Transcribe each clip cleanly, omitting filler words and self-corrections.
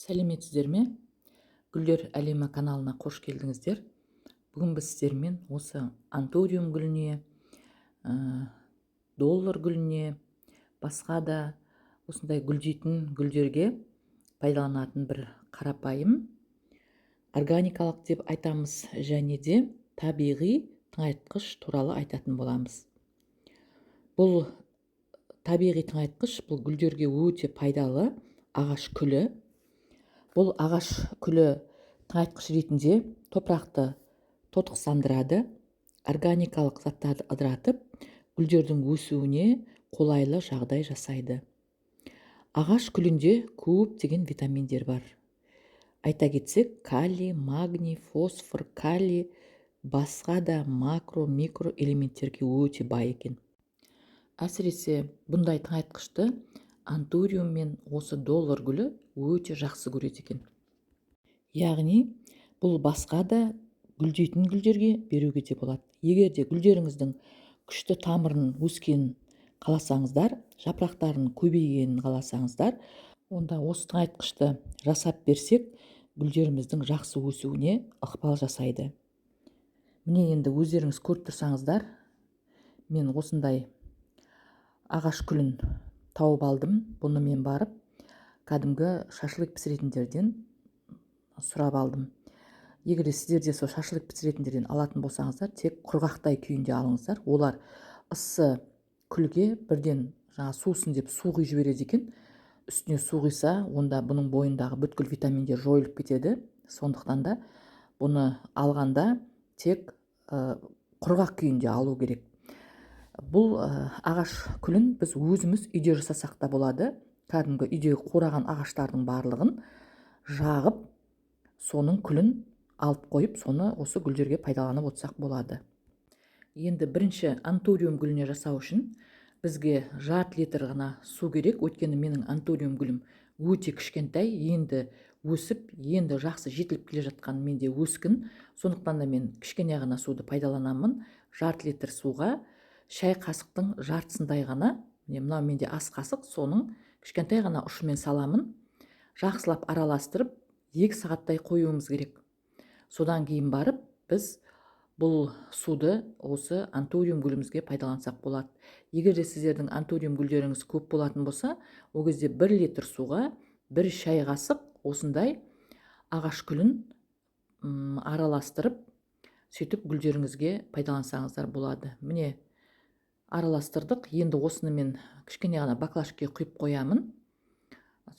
Сәлеметсіздер ме? Гүлдер әлемі каналына қош келдіңіздер. Бүгін біз сіздермен осы антуриум гүліне, доллар гүліне, басқа да осындай гүлдейтін гүлдерге пайдаланатын бір қарапайым органикалық деп айтамыз және де табиғи тыңайтқыш туралы айтатын боламыз. Бұл табиғи тыңайтқыш, бұл гүлдерге өте пайдалы ағаш күлі. Бұл ағаш күлі тыңайтқыш ретінде топырақты тотықсыздандырады, органикалық заттарды ыдыратып, гүлдердің өсуіне қолайлы жағдай жасайды. Ағаш күлінде көптеген витаминдер бар. Айта кетсек, калий, магний, фосфор, калий, басқа да макро, микро элементтерге өте бай екен. Әсіресе бұндай тыңайтқышты антуриум мен осы доллар гүлі өте жақсы көреді екен. Яғни бұл басқа да гүлдейтін гүлдерге беруге де болады. Егер де гүлдеріңіздің күшті тамырын өскенін қаласаңыздар, жапырақтарының көбейгенін қаласаңыздар, онда осы тыңайтқышты жасап берсек, гүлдеріміздің жақсы өсуіне ықпал жасайды. Міне, енді өздеріңіз көріп тұрсаңыздар, мен осындай ағаш күлін тауып алдым. Бұны мен барып кәдімгі шашлык пісіретіндерден сұрап алдым. Егер де сіздер де сол шашлык пісіретіндерден алатын болсаңыздар, тек құрғақтай күйінде алыңыздар. Олар ыссы күлге бірден жаңа сусын деп су құйып жібереді екен. Үстіне су құйса, онда бұның бойындағы бүткіл витаминдер жойылып кетеді. Сондықтан да бұны алғанда тек құрғақ күйінде алу керек. Бұл ағаш күлін біз өзіміз үйде жасасақ та болады. Кәдімгі үйдегі қураған ағаштардың барлығын жағып, соның күлін алып қойып, соны осы гүлдерге пайдаланып отырсақ болады. Енді бірінші антуриум гүліне жасау үшін бізге жарты литр ғана су керек, өйткені менің антуриум гүлім өте кішкентай, енді өсіп, енді жақсы жетіліп келе жатқан менде өскін. Сондықтан да мен кішкене ғана суды пайдаланамын. Жарты литр суға шай қасықтың жартысындай ғана, міне, мынау менде ас қасық, соның кішкентай ғана ұшымен саламын. Жақсылап араластырып, 2 сағаттай қоюымыз керек. Содан кейін барып біз бұл суды осы антуриум гүлімізге пайдалансақ болады. Егер де сіздердің антуриум гүлдеріңіз көп болатын болса, ол кезде 1 литр суға 1 шай қасық осындай ағаш күлін араластырып, сөйтіп гүлдеріңізге пайдалансаңыздар болады. Міне, араластырдық. Енді осыны мен кішкене ғана баклажкаға құйып қоямын.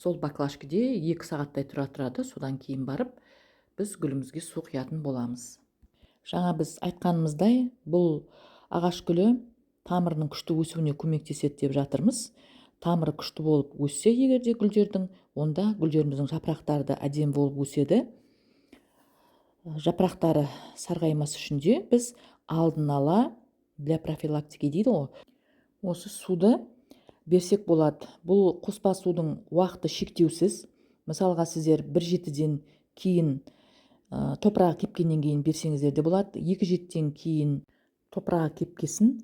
Сол баклажкеде 2 сағаттай тұра тұрады. Содан кейін барып біз гүлімізге су құятын боламыз. Жаңа біз айтқанымыздай, бұл ағаш күлі тамырының күшті өсуіне көмектеседі деп жатырмыз. Тамыры күшті болып өссе егер де гүлдердің, онда гүлдеріміздің жапырақтары да әдемі болып өседі. Жапырақтары сарғаймас үшін де біз алдын ала, для профилактики дейді ғой, осы суды берсек болады. Бұл қоспа судың уақыты шектеусіз. Мысалға, сіздер бір жетіден кейін, топырағы кепкеннен кейін берсеңіздер де болады, екі жетіден кейін топырағы кепкесін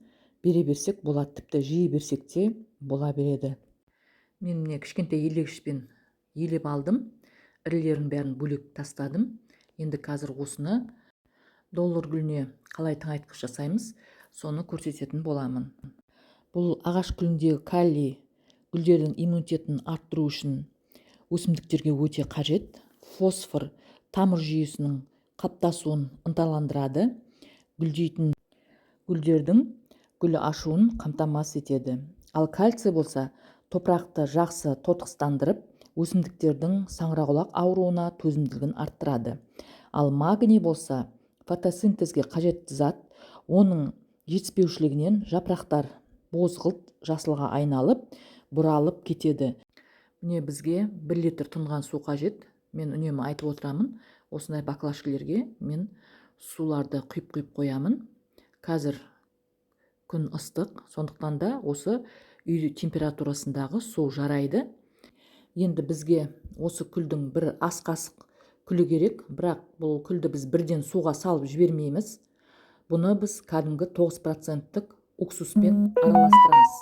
бере берсек болады, тіпті жиі берсек те бола береді. Мен, міне, кішкентай елегішпен елеп алдым, ірілерін бәрін бөлек тастадым. Енді қазір осыны доллар гүліне қалай тыңайтқыш жасаймыз, соны көрсететін боламын. Бұл ағаш күліндегі калий гүлдердің иммунитетін арттыру үшін өсімдіктерге өте қажет. Фосфор тамыр жүйесінің қалыптасуын ынталандырады, гүлдейтін гүлдердің гүл ашуын қамтамасыз етеді. Ал кальций болса, топырақты жақсы тотықсыздандырып, өсімдіктердің саңырауқұлақ ауруына төзімділігін арттырады. Ал магний болса, фотосинтезге қажетті зат. Оның жетіспеушілігінен жапырақтар бозғылт жасылға айналып, бұралып кетеді. Міне, бізге 1 литр тұнған су қажет. Мен үнемі айтып отырамын, осындай баклажкалерге мен суларды құйып құйып қоямын. Қазір күн ыстық, сондықтан да осы үй температурасындағы су жарайды. Енді бізге осы күлдің бір ас қасық күлі керек, бірақ бұл күлді біз бірден суға салып жібермейміз. Бұны біз кәдімгі 9 проценттік уксуспен араластырамыз.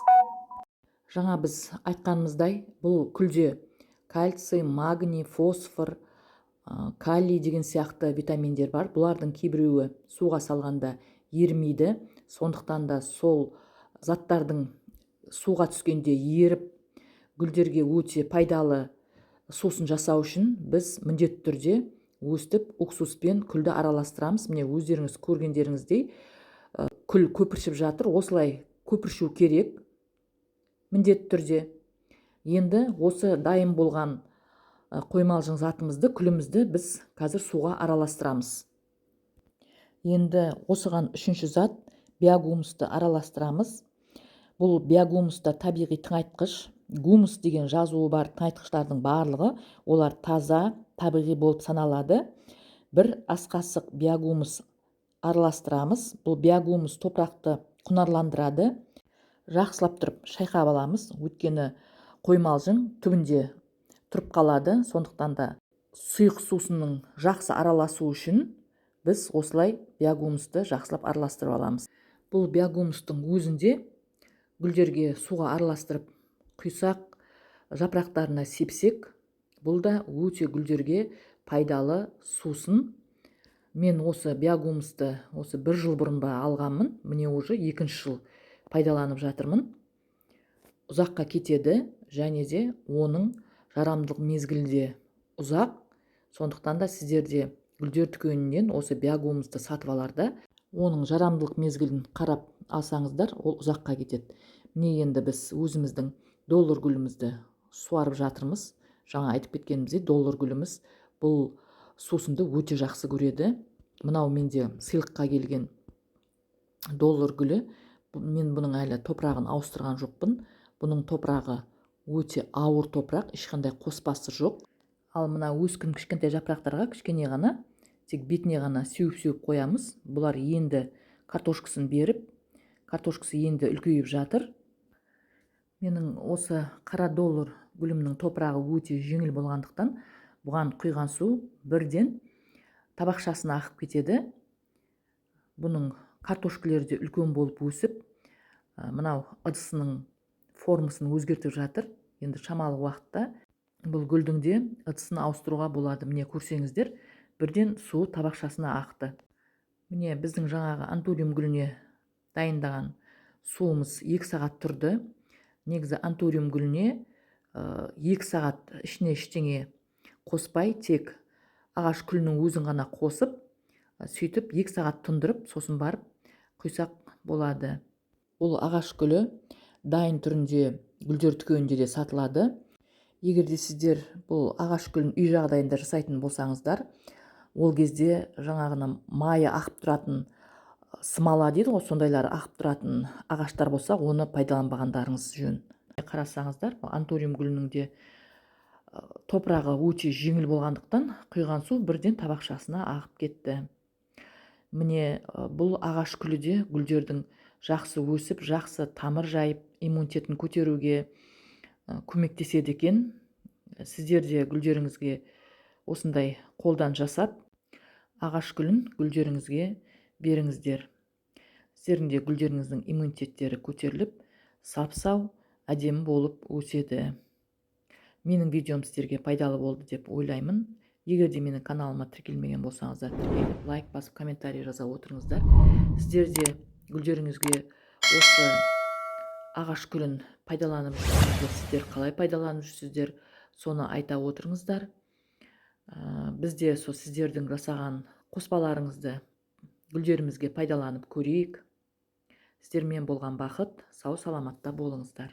Жаңа біз айтқанымыздай, бұл күлде Кальций, магний, фосфор, калий деген сияқты витаминдер бар. Бұлардың кейбіреуі суға салғанда ерімейді. Сондықтан да сол заттардың суға түскенде еріп, гүлдерге өте пайдалы сусын жасау үшін біз міндетті түрде өстіп уксус пен күлді араластырамыз. Міне, өздеріңіз көргендеріңіздей, күл көпіршіп жатыр. Осылай көпіршу керек міндетті түрде. Енді осы дайын болған қоймалжың затымызды, күлімізді біз қазір суға араластырамыз. Енді осыған үшінші зат, биогумусты араластырамыз. Бұл биогумус та табиғи тыңайтқыш. Гумус деген жазуы бар тыңайтқыштардың барлығы, олар таза, табиғи болып саналады. Бір ас қасық биогумус араластырамыз. Бұл биогумус топырақты құнарландырады. Жақсылап тұрып шайқап аламыз, өйткені қоймалжың түбінде тұрып қалады. Сондықтан да сұйық сусынның жақсы араласуы үшін біз осылай биогумусты жақсылап араластырып аламыз. Бұл биогумустың өзінде гүлдерге суға араластырып құйсақ, жапырақтарына сепсек, бұл да өте гүлдерге пайдалы сусын. Мен осы биогумусты осы бір жыл бұрын ба алғанмын, міне, уже екінші жыл пайдаланып жатырмын. Ұзаққа кетеді және де оның жарамдылық мезгілі де ұзақ. Сондықтан да сіздер де гүлдер дүкенінен осы биогумусты сатып аларда оның жарамдылық мезгілін қарап алсаңыздар, ол ұзаққа кетеді. Міне, енді біз өзіміздің доллар гүлімізді суарып жатырмыз. Жаңа айтып кеткеніміздей, доллар гүліміз бұл сусынды өте жақсы көреді. Мынау менде сыйлыққа келген доллар гүлі. Мен бұның әлі топырағын ауыстырған жоқпын. Бұның топырағы өте ауыр топырақ, ешқандай қоспасы жоқ. Ал мына өскін кішкентай жапырақтарға кішкене ғана, тек бетіне ғана сеуіп-сеуіп қоямыз. Бұлар енді картошкасын беріп, картошкасы енді үлкейіп жатыр. Менің осы қара доллар гүлімнің топырағы өте жеңіл болғандықтан, бұған құйған су бірден табақшасына ағып кетеді. Бұның картошкалері де үлкен болып өсіп, мынау ыдысының формасын өзгертіп жатыр. Енді шамалы уақытта бұл гүлдің де ыдысын ауыстыруға болады. Міне, көрсеңіздер, бірден су табақшасына ақты. Міне, біздің жаңағы антуриум гүліне дайындаған суымыз 2 сағат тұрды. Негізі антуриум гүліне 2 сағат ішіне ештеңе қоспай, тек ағаш күлінің өзін ғана қосып, сөйтіп 2 сағат тұндырып, сосын барып құйсақ болады. Бұл ағаш гүлі дайын түрінде гүлдер дүкенінде де сатылады. Егер де сіздер бұл ағаш гүлін үй жағдайында жасайтын болсаңыздар, ол кезде жаңағыны майы ағып тұратын, смола дейді ғой, сондайлар ағып тұратын ағаштар болса, оны пайдаланбағандарыңыз жөн. Қарасаңыздар, антуриум гүлінің де топырағы өте жеңіл болғандықтан, құйған су бірден табақшасына ағып кетті. Міне, бұл ағаш күлі де гүлдердің жақсы өсіп, жақсы тамыр жайып, иммунитетін көтеруге көмектеседі екен. Сіздер де гүлдеріңізге осындай қолдан жасап, ағаш гүлін гүлдеріңізге беріңіздер. Сіздердің де гүлдеріңіздің иммунитеттері көтеріліп, сап сау, әдемі болып өседі. Менің видеом сіздерге пайдалы болды деп ойлаймын. Егер де менің каналыма тіркелмеген болсаңыздар, тіркеліп, лайк басып, комментарий жаза отырыңыздар. Сіздер де гүлдеріңізге осы ағаш гүлін пайдаланып жүрсеңіздер, сіздер қалай пайдаланып жүрсіздер, соны айта отырыңыздар. Біз де сол сіздердің жасаған қоспаларыңызды гүлдерімізге пайдаланып көрейік. Сіздермен болған Бақыт. Сау саламатта болыңыздар.